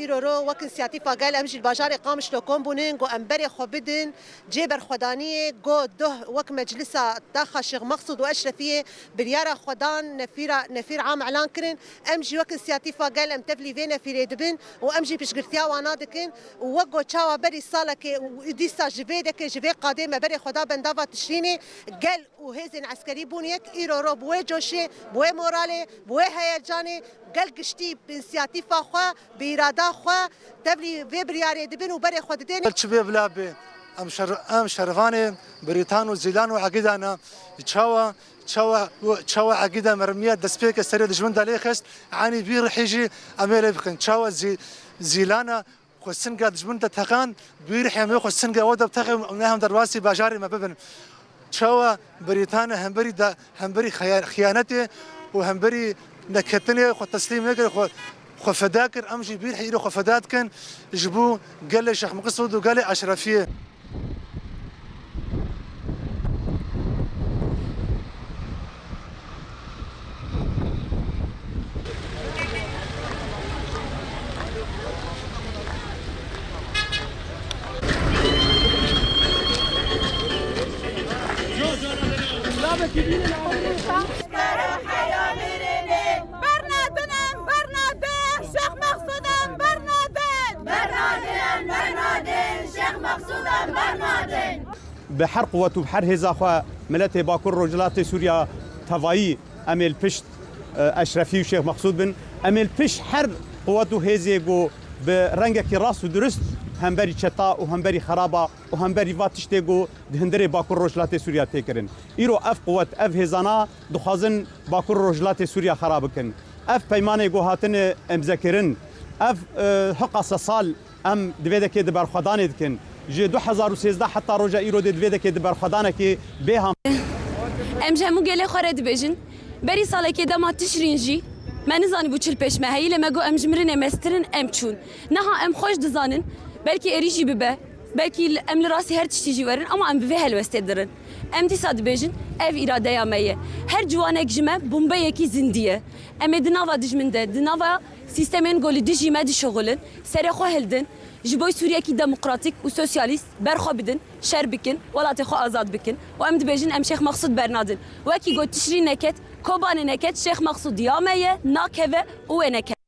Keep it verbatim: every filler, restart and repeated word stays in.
Îro ro wek însiyatîfa gel em jî li bajarê Qamişlo kom bûnin, got em berê xwe bidin cê berxwedaniyê, got duh wek meclisa taxa Şêx Mexsûd û Eşrefiyê biryara xwe dan, nefîra, nefîr am elan kirin. Em jî wek însiyatîfa gel em tevlî vê nefîrê dibin û em jî piştgirtiya wana dikin û wek got çawa berî salekê û dîsa ji vê dekê, ji vê qadê me berê xwe da bendava Tişrînê, gel û hêzên eskerî bûn yek, îro ro bi wê coşê, bi wê moralê, bi wê heyecanê gel giştî bi însiyatîfa xwe, bi îrada xwe tevlî vê biryarê dibin û berê xwe didên. Çi bê bila bê, em şer-, em şervanê Birîtan û Zîlan û Egîda ne. Çawa, çawa, çawa Egîda mermiya destpêkê serê dijmin de lê xist, enî vî rihî jî em ê lê bikin. Çawa Zî-, Zîlana xwe singa dijmin de teqand, bi wî rihê em ê xwe singa we de biteqin û ne hem derbasî bajarê me bibin. Çawa Brîtanya hemberî da, hemberî xiya-, xiyanetê û hemberî neketinê xwe teslîm nekir, xwe, xwe feda kir, em jî bi wî rihê îro xwe feda dikin ji bo gelê Şêx Miqsûd û gelê Eşrefiyê. Bernadin em, bernadin, Şêx Mexsûd em, bernadin. Bernadin em, bernadin, Şêx Mexsûd em, bernadin. Bi her quwet û bi her hêza xwe miletê Bakur Rojhilatê Sûriya tevayî em ê li pişt, e, Eşrefî û Şêx Mexsûd bin. Em ê li pişt her quwet û hêzê ku bi rengekî rast û durist hemberî çeta û hemberî xeraba û hemberî va tiştê ku di hundirê Bakur Rojhilatê Sûriya tê kirin. Îro ev quwet, ev hêzana dixwazin Bakur Rojhilatê Sûriya xera bikin. Ev peymanê ku hatine imzekirin, ev, e, hiqase sal em di vê dekê di berxwedanê dikin. Ji du hezar û sêzdeh heta roja îro dê di vê dekê di berxwedanekê bê ham. Em ji hemû gelê xwe re dibêjin, berî salekê dema Tişrîn jî me nizanîbû çi li pêş me heyî, lê me got em ji mirinê mestir in, em çûn. Niha em xweş dizanin, belkî êrîş jî bibe, belkî li, em li rastî her tiştî jî werin, ama em bi vê helwestê dirin. Em dîsa dibêjin, ev îradeya me ye. Her ciwanek ji me bombeyekî zindî ye. Em ê di nava dijmin de, di nava sîstemên ku li dijî me dişixulin, serê xwe hildin, ji bo Sûriyekî demokratîk û sosyalîst berxwe bidin, şer bikin, welatê xwe azad bikin. Û em dibêjin, em Şêx Mexsûd bernadin. Wekî got Tişrîn neket, Kobanê neket, Şêx Mexsûd ya me ye, nakeve û wê neket.